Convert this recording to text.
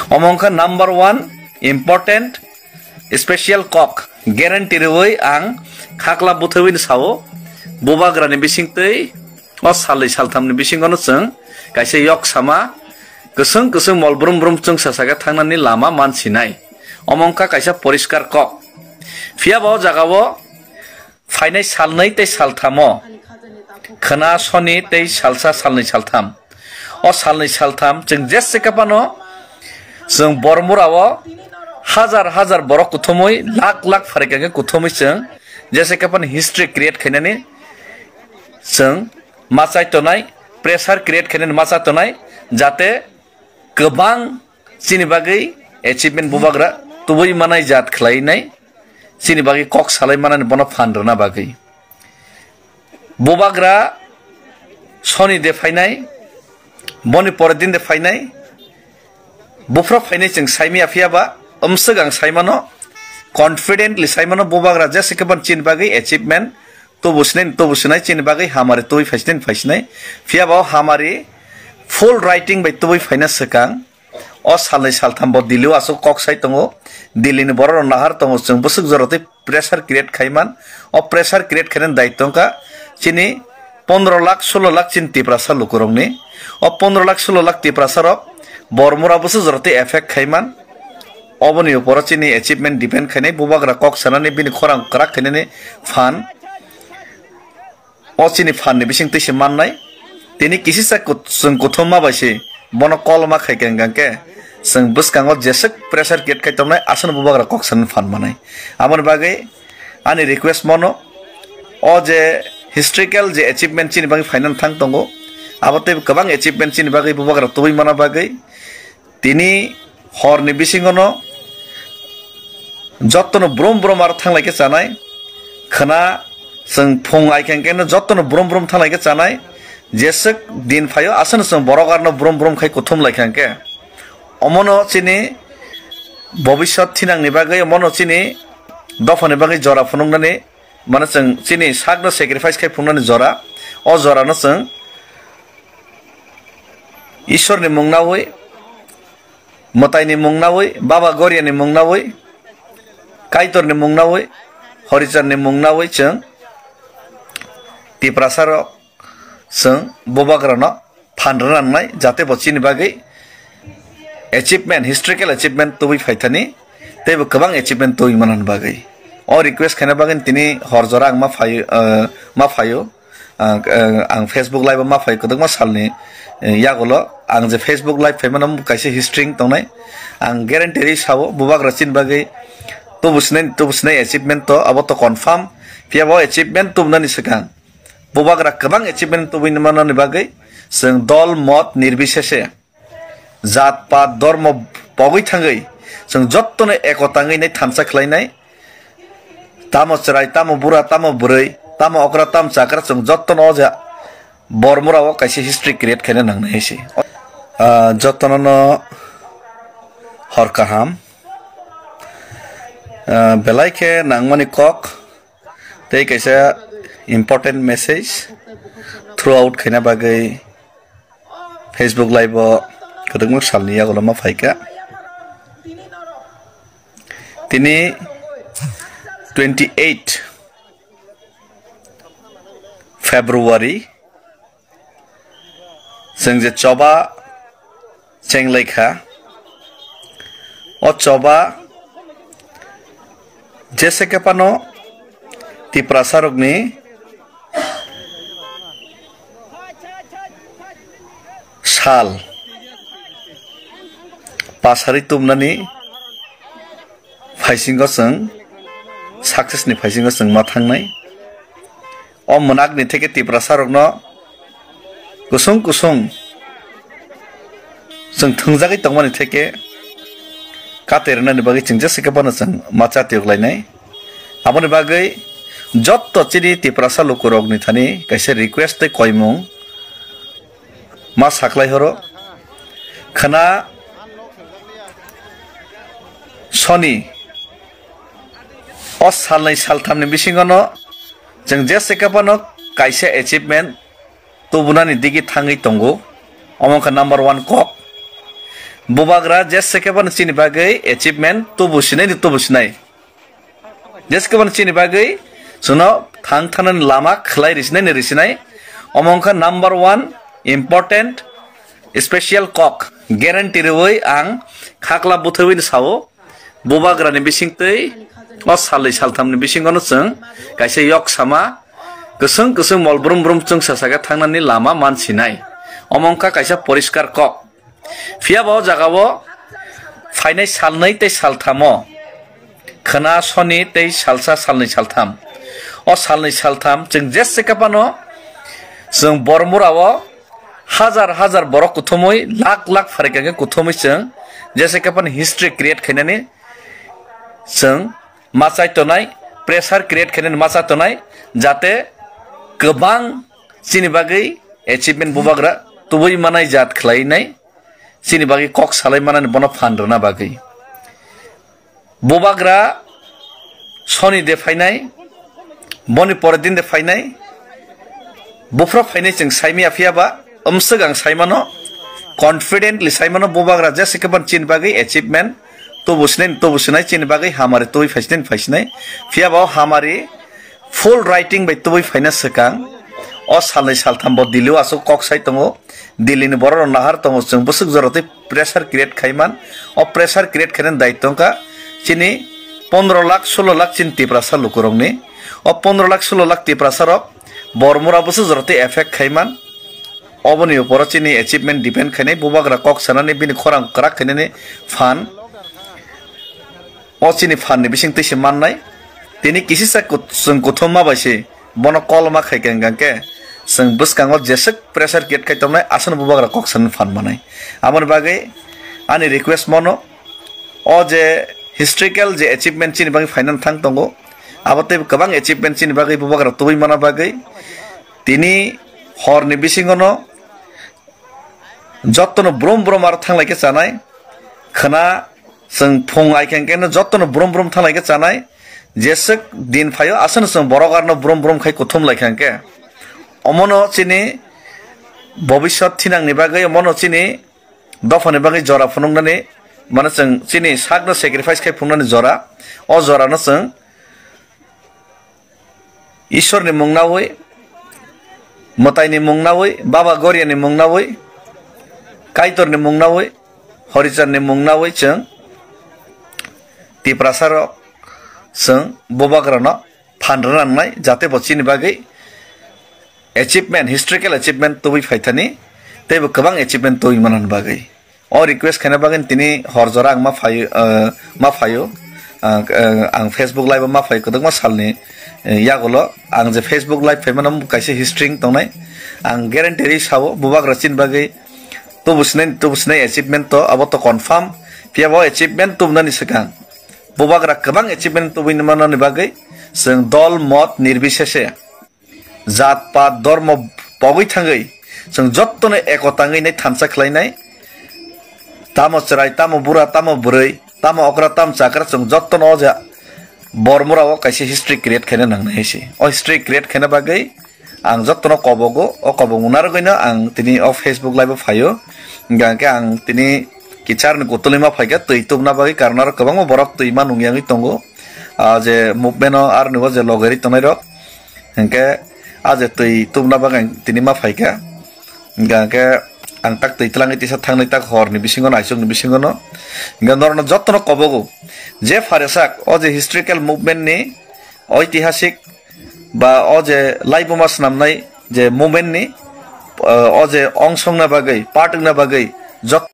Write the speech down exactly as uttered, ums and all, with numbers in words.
Omo wngkha number one important special kok guarantee rwui ang khakla bwthaiwi sao, bubagrani bisingtwi o salnwi salthamni bisingono chwng kaisa yok sama kwswng kwswng mol brum brum chwngsa saka thangnani lama mansinai. Omo wngkha kaisa poriskar kok. Phiya ba o jagao phainai salnwi tei salthamo, khwna soni tei salsa salnwi saltham. O salnwi saltham chwng jese khe phano chwng Bormura o hajar hajar borok kuthumwi, lakh lakh pharikha khe kuthumwi chwng jese khe phano history create khainani chwng ma chai tonai, pressure create khainani ma chai tonai, jate kwbang chini bagwi achievement bubagra tubui manai jat khlainai, chini bagwi kok salai manani bono phan rwna bagwi. Bubagra soni de phainai, boni pore din de phainai, bufra phainai chwng saimaya phiya ba, umswk ang saimano, confidently saimano, bubagra jese khe ban chini bagwi achievement tubu sinai, tubu sinai chini bagwi hamari tubui phaisinai, phaisinai. Phiya ba o hamari full writing bai tubui phaina swkang. O salnwi saltham bo Delhi o aswk kok sai tongo. Delhi ni borok rok nahar tongo, chwng bwswk jora tei pressure create khai man. O pressure create khainani daitw wngkha chini pondro lakh, solo lakh chini Tiprasa lukurokni. O pondro lakh, solo lakh Tiprasa rok Bormura bwswk jora tei effect khai man. Oboni uporo chini achievement depend khainai, bubagra kok sanani, bini khorang kwrak khainani phan. O chini phan ni bising twi se mannai. Tini kisisa kut-, chwng kuthumma bai se bono kolma khai khe hwnkha khe chwng bwskango jeswk pressure create khai tongnai, aswkno bubagra kok sanani phan manai. Aboni bagwi ani request mono, o je historical je achievement chini bagwi phainani thang tongo, abo tei kwbang achievement chini bagwi bubagra tubui mana bagwi tini horni bisingono jottono brum brum aro thanglai khe chanai. Khwna chwng phung ai khe hwnkhe no jottono brum brum thanglai khe chanai. Jeswk din phaio, aswkno chwng borok arno brum brum khai kuthum lai kha hwnkhe. Omono chini bobiswt thinangni bagwi, omono chini dophani bagwi jora phunuknani, mane chwng chini sakno sacrifice khai phunuknani jora. O jorano chwng Ishwarni mung nawi, mwtaini mung nawi, Baba Goriani mung nawi, Kaitorni mung nawi, Horicharni mung nawi chwng Tiprasa rok chwng bubagrano phan rwna nangnai, jate bo chini bagwi achievement, historical achievement tubui phaithani, tei bo kwbang achievement tubui manani bagwi. O request khaina bagwi tini hor jora ang ma phaio, eh, ma phaio. Ang, eh, ang Facebook live o ma phai kwdwkma salni, eh, yagulo ang je Facebook live phaimano kaisa history wng tongnai. Ang guarantee ri sao, bubagra chini bagwi tubu sinai, tubu sinai achievement to, abo to confirm. Phiya bo achievement tubunani swkang bubagra kwbang achievement tubui manani bagwi chwng dol mot nirbisese, jat pat dormo pogwi thangwi chwng jottono ekota wngwi nai thansa khlainai. Tamo chwrai, tamo bura, tamo bwrwi, tamo okra, tamo chakra, chwng jottono o je Bormura o kaisa history create khaina nangnai hai se. Ah, jottono no hor kaham. Ah, belai khe nangmani kok tei kaisa important message throughout khaina bagwi Facebook live o kwdwkma salni yagulo ma phaikha. Tini twenty eight February, chwng je choba chenglaikha, o choba jese khe phano Tiprasa rokni sal pasari tumnani phaisingo chwng, success ni phaisingo chwng ma thangnai. O mwnakni theke Tiprasa rokno kusung kusung chwng thwngjagwi tongmani theke kate rwnani bagwi chwng jesa khe bono chwng ma chatiyok lainai. Aboni bagwi jotto chini Tiprasa lukurokni thani kaisa request tei koimung ma saklai horo. Khwna soni o salnwi salthamni bisingono chwng jesa khe bono kaisa achievement tubunani digi thangwi tongo. Omo wngkha number one kok. Bubagra jesa khe phano chini bagwi achievement tubu sinai ni tubu sinai. Jesa khe phano chini bagwi chwngno thang thanani lama khlai risinai ni risinai. Omo wngkha number one important special kok. Guarantee rwui ang khakla bwthaiwi sao. Bubagrani bisingtwi, o salnwi salthamni bisingono chwng kaisa yok sama, kwswng kwswng mol brum brum chwngsa saka thangnani lama mansinai. Omo wngkha kaisa poriskar kok. Phiyaba o jagao phainai salnwi tei salthamo, khwna soni tei salsa salnwi saltham. O salnwi saltham chwng jesa khe phano chwng Bormurao hajar hajar borok kuthumui, lakh lakh pharikha khe kuthumui chwng jesa khe phano history create khainani chwng ma chai tonai, pressure create khainani ma chai tonai, jate kwbang chini bagwi achievement bubagra tubui manai jat khlainai, chini bagwi kok salai manani bono phan rwna bagwi. Bubagra soni de phainai, boni pore din de phainai, bufra phainai chwng saimaya phiyaba, umswk ang saimano, confidently saimano, bubagra jesa khe phano chini bagwi achievement tubu sinai, tubu sinai, chini bagwi hamari tubui phaisinai, phaisinai. Phiyaba o hamari full writing bai tubui phaina swkang, o salnwi saltham bo Delhi o aswk kok sai tongo, Delhi ni borok rok nahar tongo, chwng bwswk jora tei pressure create khaiman. O pressure create khainani daitw wngkha chini pondro lakh, solo lakh chini Tiprasa lukurokni. O pondro lakh, solo lakh Tiprasa rok Bormura bwswk jora tei effect khaiman. Oboni uporo chini achievement depend khainai, bubagra kok sanani, bini khorang kwrak khainani phan. O chini phan ni bising twi se mannai. Tini kisisa kut-, chwng kuthumma bai se bono kolma khai khe hwnkha khe chwng bwskango jeswk pressure create khai tongnai, aswkno bubagra kok sanani phan manai. Aboni bagwi ani request mono, o je historical je achievement chini bagwi phainani thang tongo, abo tei kwbang achievement chini bagwi bubagra tubui mana bagwi tini horni bisingono jottono brum brum aro thanglai khe chanai. Khwna chwng phung ai khe hwnkhe no jottono brum brum thanglai khe chanai. Jeswk din phaio, aswkno chwng borok arno brum brum khai kuthum lai kha hwnkhe. Omono chini bobiswt thinangni bagwi, omono chini dophani bagwi jora phunuknani, mane chwng chini sakno sacrifice khai phunuknani jora. O jorano chwng Ishwarni mung nawi, mwtaini mung nawi, Baba Goriani mung nawi, Kaitorni mung nawi, Horicharni mung nawi chwng Tiprasarok chwng bubagrano phan rwna nangnai, jate bo chini bagwi achievement, historical achievement tubui phaithani, tei bo kwbang achievement tubui manani bagwi. O request khaina bagwi tini hor jora ang ma phaio, eh, ma phaio. Ang, eh, ang Facebook live o ma phaio kwdwkma salni, eh, yagulo. Ang je Facebook live phaimano kaisa history wng tongnai. Ang guarantee rwi sao, bubagra chini bagwi tubu sinai, tubu sinai achievement to, abo to confirm. Phiya bo achievement tubunani swkang bubagra kwbang achievement tubui manani bagwi chwng dol, mot, nirbisese, jat, pat, dormo pogwi thangwi chwng jottono ekota wngwi nai thansa khlainai. Tamo chwrai, tamo bura, tamo bwrwi, tamo okra, tamo chakra, chwng jottono o je Bormura o kaisa history create khaina nangnai hai se. O history create khaina bagwi ang jottono kobogo, o kobokmung narwgwino ang tini o Facebook live o phaio. Hwnkha hwnkhe ang tini kichar ni kutulwi ma phaikha twi tubna bagwi, karon aro kwbangma borok twi ma nungya wngwi tongo. Ah, je movement o aroni o je logeri tongnai rok, hwnkhe ah je twi tubna bagwi ang tini ma phaikha. Hwnkha hwnkhe ang tak twi twlangwi tisa thangnai tak horni bisingo, naisukni bisingo no. Hwnkhe norokno jottono kobogo, je pharesak o je historical movement ni oitihasik ba o je laibuma swnamnai je movement ni, ah, o je ongsongna bagwi, part wngna bagwi jotto